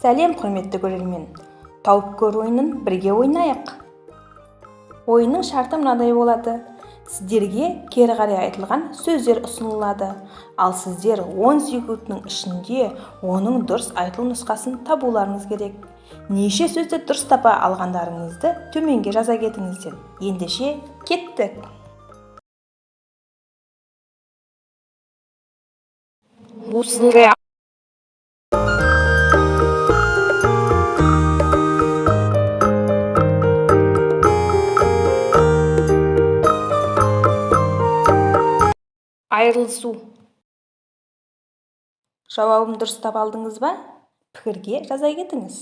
Сәлем, құрметті көрермен! Тауып көр ойынын бірге ойнайық. Ойынның шарты мынадай болады. Сіздерге кері қарай айтылған сөздер ұсынылады. Ал сіздер 10 секундтың ішінде оның дұрыс айтылу нұсқасын табуларыңыз керек. Неше сөзді дұрыс таба алғандарыңызды төменге жаза кетіңіздер. Ендеше, кеттік! Айырылысу. Жауабын дұрыс таба алдыңыз ба? Пікірге жаза кетіңіз.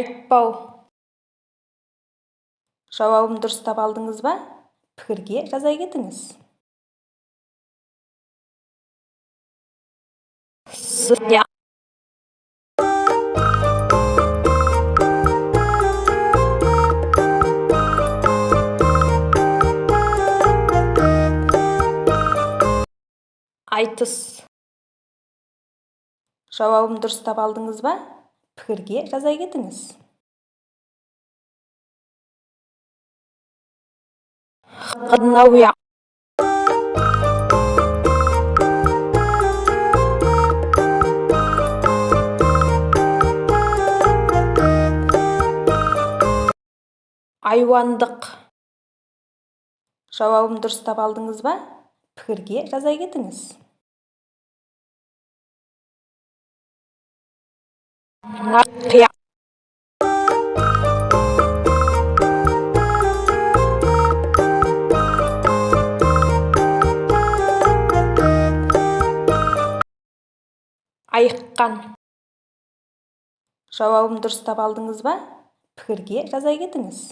Айтпау. Жауабын дұрыс таба алдыңыз ба? Пікірге жаза кетіңіз. Айтыс. Жауабын дұрыс таба алдыңыз ба? Пікірге жаза кетіңіз. Айуандық. Жауабын дұрыс таба алдыңыз ба? Пікірге жаза кетіңіз. Айыққан. Жауабын дұрыс таба алдыңыз ба? Пікірге жаза кетіңіз.